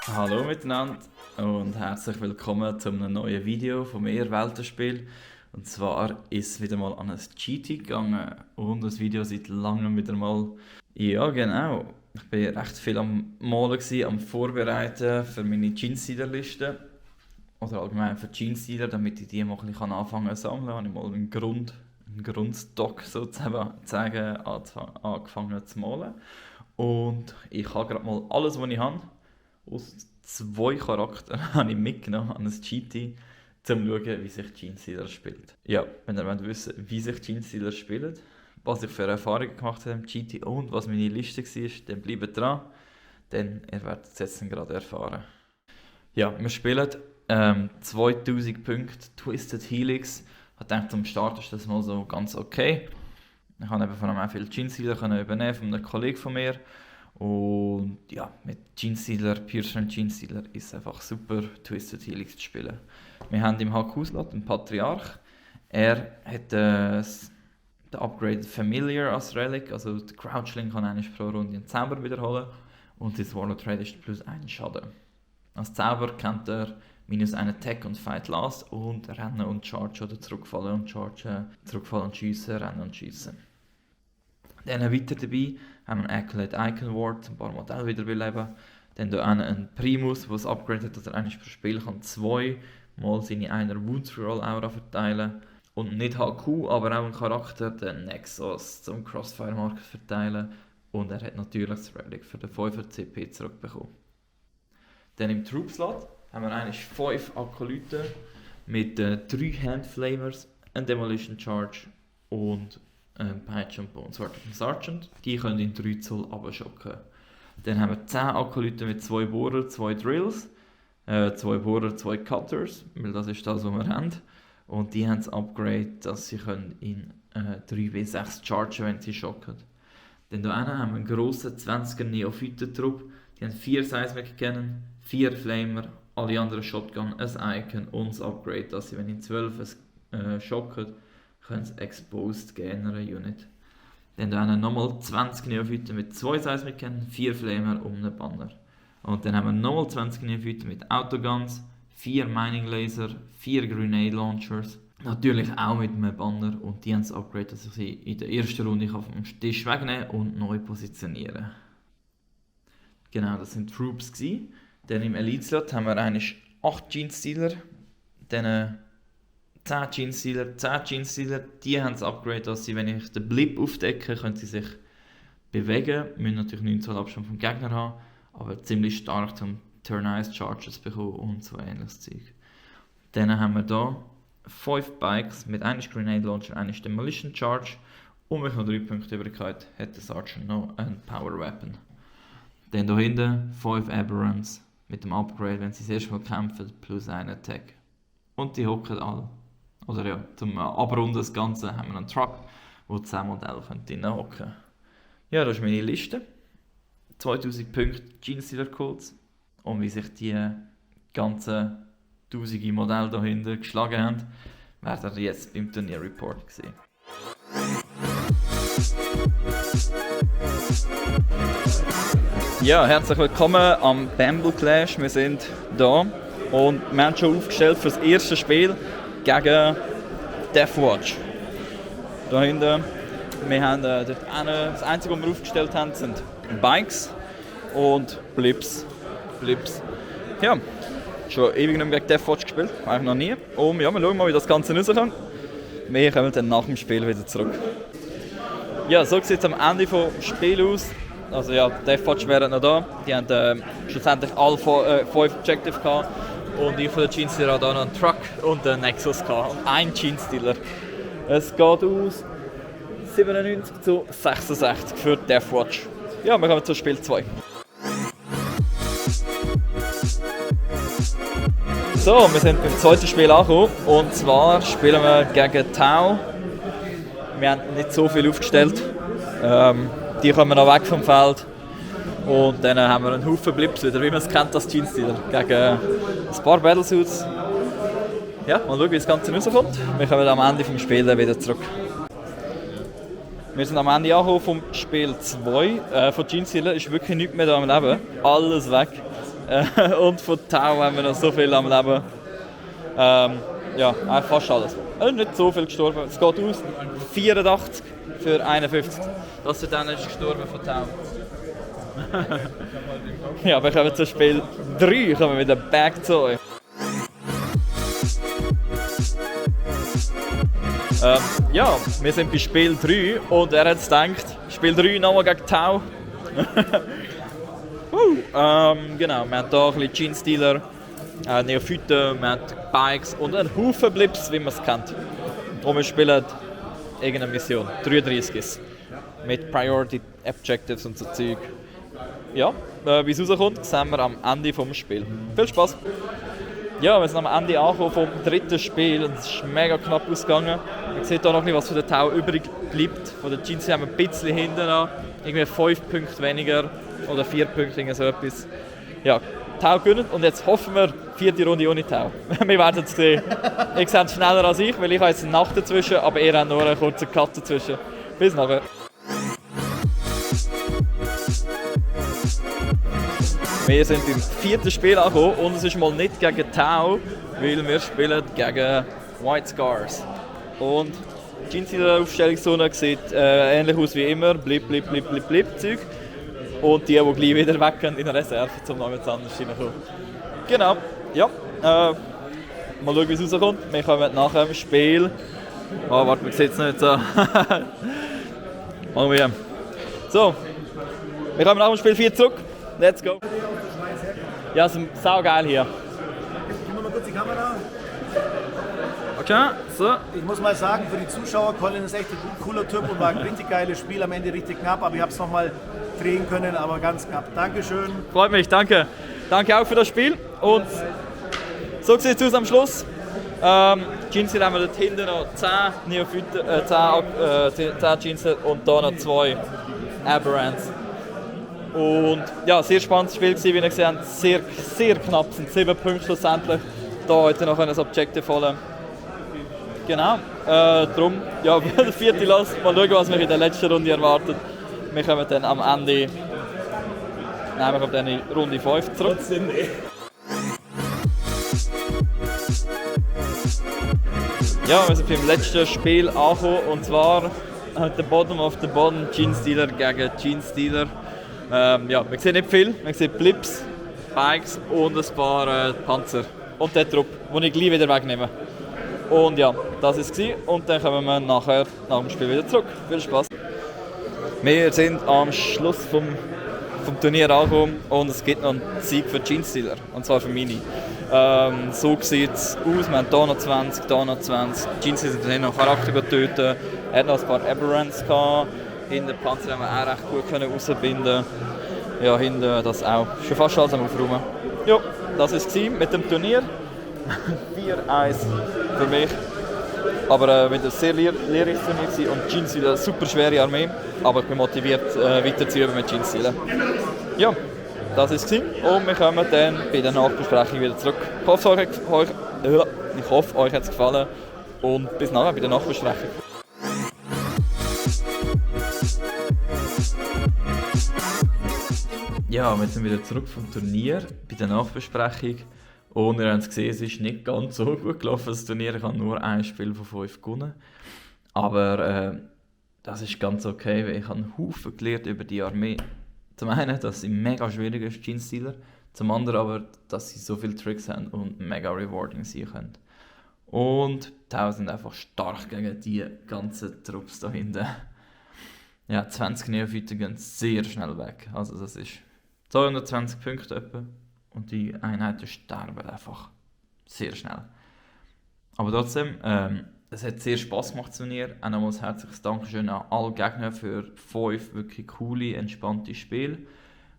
Hallo miteinander und herzlich willkommen zu einem neuen Video von mir, Weltenspiel. Und zwar ist es wieder mal an ein GT gegangen und das Video seit langem wieder mal. Ja, genau. Ich war recht viel am Malen, am Vorbereiten für meine Jeans-Dealer-Liste. Oder allgemein für Jeans-Dealer, damit ich die mal ein bisschen anfangen zu sammeln. Habe ich mal einen Grundstock sozusagen angefangen zu malen. Und ich habe gerade mal alles, was ich habe, aus 2 Charakteren habe ich mitgenommen an ein GT, um zu schauen, wie sich Jeans-Dealer spielt. Ja, wenn ihr wissen wollt, wie sich Jeans-Dealer spielen, was ich für Erfahrungen gemacht habe im GT und was meine Liste war, dann bleibt dran, denn ihr werdet es jetzt gerade erfahren. Ja, wir spielen 2000 Punkte Twisted Helix. Ich dachte, zum Start ist das mal so ganz okay. Ich habe eben vor allem auch viele Jeans-Dealer übernehmen von einem Kollegen von mir. Und ja, mit Jeans-Dealer, Pure Jeans-Dealer ist es einfach super, Twisted Helix zu spielen. Wir haben im HQ-Slot einen Patriarch. Er hat den Upgraded Familiar als Relic, also der Crouchling kann einmal pro Runde einen Zauber wiederholen und das Warlord Red ist plus 1 Schaden. Als Zauber kennt er minus 1 Attack und Fight Last und Rennen und Charge oder zurückfallen und Charge, zurückfallen und schiessen, Rennen und schiessen. Dann weiter dabei haben wir einen Accolade Icon Ward, ein paar Modelle wiederbeleben. Dann hier einen Primus, der es upgradet, dass er eigentlich pro Spiel kann 2 mal seine einer Wounds for All Aura verteilen. Und nicht HQ, aber auch ein Charakter, den Nexus, zum Crossfire Marker verteilen. Und er hat natürlich das Relic für den 5er CP zurückbekommen. Dann im Troop Slot haben wir eigentlich 5 Akolyten mit 3 Handflamers, einem Demolition Charge und Patch und Bone Sword und Sergeant. Die können in 3 Zoll runterschocken. Dann haben wir 10 Akolyten mit 2 Bohrer, 2 Drills, 2 Bohrer, 2 Cutters, weil das ist das, was wir haben. Und die haben das Upgrade, dass sie können in 3W6 chargen, wenn sie schocken. Dann hier haben wir einen grossen 20er Neophyten-Trupp. Die haben 4 Seismic Cannon, 4 Flamer, alle anderen Shotgun, ein Icon und das Upgrade, dass sie, wenn in 12 schocken, können sie Exposed gehen, eine Unit. Dann haben wir nochmal 20 Neophyten mit 2 Seismic Cannon, 4 Flamer und einen Banner. Und dann haben wir nochmal 20 Neophyten mit Autoguns, 4 Mining Laser, 4 Grenade Launchers, natürlich auch mit einem Banner und die haben das Upgrade, dass ich sie in der ersten Runde vom Tisch wegnehmen und neu positionieren. Genau, das sind Troops gewesen. Dann im Elite-Slot haben wir eigentlich 8 Jeans-Stealer, dann 10 Jeans-Stealer, 10 Jeans-Stealer, die haben das Upgrade, dass sie, wenn ich den Blip aufdecke, können sie sich bewegen, müssen natürlich 9 Zoll Abstand vom Gegner haben, aber ziemlich stark zum Turn-Ice Charges bekommen und so ähnliches Zeug. Dann haben wir hier 5 Bikes mit einem Grenade Launcher, einem Demolition Charge und mit noch 3 Punkte Übrigkeit hat der Sergeant noch ein Power Weapon. Dann hier hinten 5 Aberrants mit dem Upgrade, wenn sie das erste Mal kämpfen, plus 1 Attack. Und die hocken alle. Oder ja, zum Abrunden des Ganzen haben wir einen Truck, wo 10 Modelle drin hocken. Ja, das ist meine Liste. 2000 Punkte Jeans-Dealer Codes. Und wie sich die ganzen tausende Modelle da hinten geschlagen haben, werdet ihr jetzt beim Turnier-Report sehen. Ja, herzlich willkommen am Bamble Clash. Wir sind da und wir haben schon aufgestellt für das erste Spiel gegen Deathwatch. Da hinten, wir haben dort das Einzige, was wir aufgestellt haben, sind Bikes und Blips. Ja, schon ewig nicht mehr gegen Deathwatch gespielt, eigentlich noch nie. Und ja, wir schauen mal, wie das Ganze rauskommt. Wir kommen dann nach dem Spiel wieder zurück. Ja, so sieht es am Ende des Spiels aus. Also ja, Deathwatch wären noch da. Die haben schlussendlich alle 5 Objectives gehabt. Und ich von den Jeans-Dealer hatte auch noch einen Truck und einen Nexus gehabt. Und ein Jeans-Dealer. Es geht aus 97 zu 66 für Deathwatch. Ja, wir kommen zu Spiel 2. So, wir sind beim zweiten Spiel angekommen. Und zwar spielen wir gegen Tau. Wir haben nicht so viel aufgestellt. Die kommen noch weg vom Feld. Und dann haben wir einen Haufen Blips wieder, wie man es kennt als Jeans-Dealer. Gegen ein paar Battlesuits. Ja, mal schauen, wie das Ganze rauskommt. Wir kommen am Ende des Spiels wieder zurück. Wir sind am Ende angekommen vom Spiel 2. Von Jeans-Dealer ist wirklich nichts mehr da am Leben. Alles weg. Und von Tau haben wir noch so viel am Leben. Ja, eigentlich fast alles. Nicht so viel gestorben. Es geht aus 84 für 51. Das ist dann ist gestorben von Tau. Ja, wir kommen zu Spiel 3, kommen wir wieder back zu euch. Ja, wir sind bei Spiel 3 und er hat es gedacht, Spiel 3 nochmal gegen Tau. Genau, wir haben hier ein bisschen Gene-Stealer, Neophyten, wir haben Bikes und einen Haufen Blips, wie man es kennt. Und wir spielen irgendeine Mission, 33 ist mit Priority Objectives und so Zeug. Ja, wie es rauskommt, sehen wir am Ende des Spiels. Viel Spaß! Ja, wir sind am Ende angekommen vom dritten Spiel und es ist mega knapp ausgegangen. Man sieht hier noch etwas, was von der Tau übrig bleibt. Von der Jeans haben wir ein bisschen hinten an, irgendwie 5 Punkte weniger oder 4 Punkte, so etwas. Ja, Tau gewinnen und jetzt hoffen wir, 4. Runde ohne Tau. Wir werden es sehen. Ihr seht es schneller als ich, weil ich habe jetzt eine Nacht dazwischen, aber ihr habt nur einen kurzen Cut dazwischen. Bis nachher. Wir sind im 4. Spiel angekommen und es ist mal nicht gegen Tau, weil wir spielen gegen White Scars. Und die Aufstellungszone sieht ähnlich aus wie immer, blip Zeug. Und die gleich wieder weg können in der Reserve, um noch mit anders reinzukommen. Genau, ja. Mal schauen, wie es rauskommt. Wir kommen nachher im Spiel. Oh, warte, man sieht es nicht so. Machen wir. So, wir kommen nach dem Spiel 4 zurück. Let's go! Ja, es ist saugeil hier. Gib mir mal kurz die Kamera. Okay, so. Ich muss mal sagen, für die Zuschauer, Colin ist echt ein cooler Typ und war ein richtig geiles Spiel, am Ende richtig knapp, aber ich habe es nochmal drehen können, aber ganz knapp. Dankeschön. Freut mich, danke. Danke auch für das Spiel. Und so sieht es aus am Schluss. Jeans haben wir dort hinten noch 10 Neophyten, 10 Jeans und hier noch 2 Aberrants. Und ja, sehr spannendes Spiel gewesen, wie ihr gesehen habt, sehr knapp, es sind 7 Punkte schlussendlich. Da heute noch ein Objective holen. Genau, darum, ja, der 4. Lass, mal schauen, was mich in der letzten Runde erwartet. Wir kommen dann am Ende, nämlich auf dann Runde 5 zurück. Ja, wir sind beim letzten Spiel angekommen und zwar der Bottom of the Bottom, Gene-Stealer gegen Gene-Stealer. Ja, man sieht nicht viel, man sieht Blips, Bikes und ein paar Panzer. Und der Trupp, den ich gleich wieder wegnehme. Und ja, das war es. Und dann kommen wir nachher nach dem Spiel wieder zurück. Viel Spaß! Wir sind am Schluss vom Turnier angekommen und es gibt noch einen Sieg für Gene-Stealer, und zwar für Mini. So sieht es aus, wir haben hier noch 20, hier noch 20. Gene-Stealer sind noch Charakter töten, er hat noch ein paar Aberrants gehabt. Hinten den Panzer haben wir auch recht gut rausbinden. Ja, hinten das auch. Schon fast alles am Aufräumen. Ja, das war es mit dem Turnier. 4-1 für mich. Aber wieder ein sehr lehrreiches Turnier und Jeans wieder eine super schwere Armee. Aber ich bin motiviert, weiter zu üben mit Jeans. Ja, das war es. Und wir kommen dann bei der Nachbesprechung wieder zurück. Ich hoffe, euch hat es gefallen. Und bis nachher bei der Nachbesprechung. Ja, wir sind wieder zurück vom Turnier bei der Nachbesprechung. Und ihr habt es gesehen, es ist nicht ganz so gut gelaufen, das Turnier. Ich habe nur ein Spiel von 5 gewonnen. Aber das ist ganz okay, weil ich habe einen Haufen gelernt über die Armee. Zum einen, dass sie mega schwierig ist, Gene-Stealer. Zum anderen aber, dass sie so viele Tricks haben und mega rewarding sein können. Und die Tau sind einfach stark gegen die ganzen Trupps da hinten. Ja, 20 Neophyten gehen sehr schnell weg. Also das ist 220 Punkte etwa. Und die Einheiten sterben einfach sehr schnell. Aber trotzdem, es hat sehr Spass gemacht, das Turnier. Auch nochmals herzliches Dankeschön an alle Gegner für 5 wirklich coole, entspannte Spiele,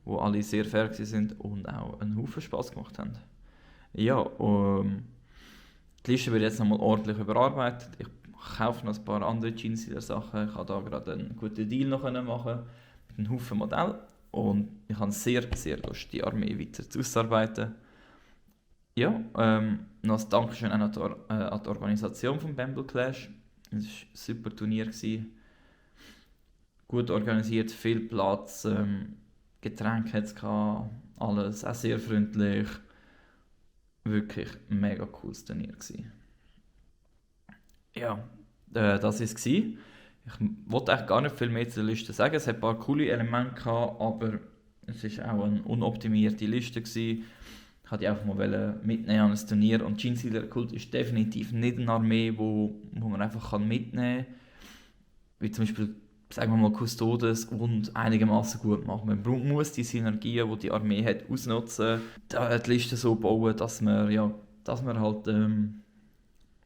wo alle sehr fair waren und auch einen Haufen Spass gemacht haben. Ja, die Liste wird jetzt nochmal ordentlich überarbeitet. Ich kaufe noch ein paar andere Gene-Stealer-Sachen. Ich habe da gerade einen guten Deal noch machen mit einem Haufen Modell. Und ich habe sehr Lust, die Armee weiter auszuarbeiten. Ja, noch ein Dankeschön an die Organisation von Bamble Clash. Es war ein super Turnier. Gut organisiert, viel Platz, Getränke hat es gehabt, alles, auch sehr freundlich. Wirklich ein mega cooles Turnier gewesen. Ja, das war es. Ich wollte eigentlich gar nicht viel mehr zu der Liste sagen. Es hat ein paar coole Elemente gehabt, aber es war auch eine unoptimierte Liste gewesen. Ich wollte die einfach mal mitnehmen an ein Turnier. Und Genestealer Kult ist definitiv nicht eine Armee, wo man einfach mitnehmen kann. Wie zum Beispiel, sagen wir mal, Custodes und einigermaßen gut machen. Man muss die Synergien, die die Armee hat, ausnutzen. Die Liste so bauen, dass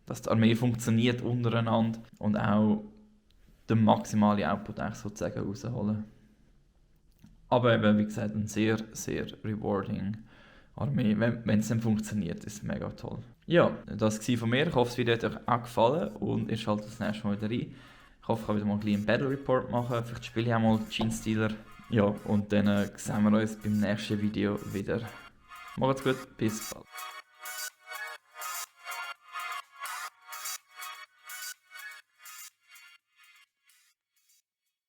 dass die Armee funktioniert untereinander und auch den maximalen Output sozusagen rausholen. Aber eben, wie gesagt, eine sehr, sehr rewarding Armee. Wenn es dann funktioniert, ist es mega toll. Ja, das war von mir. Ich hoffe, das Video hat euch auch gefallen und ihr schaltet das nächste Mal wieder rein. Ich hoffe, ich kann wieder mal einen Battle Report machen. Vielleicht spiele ich auch mal Genestealer. Ja, und dann sehen wir uns beim nächsten Video wieder. Macht's gut, bis bald.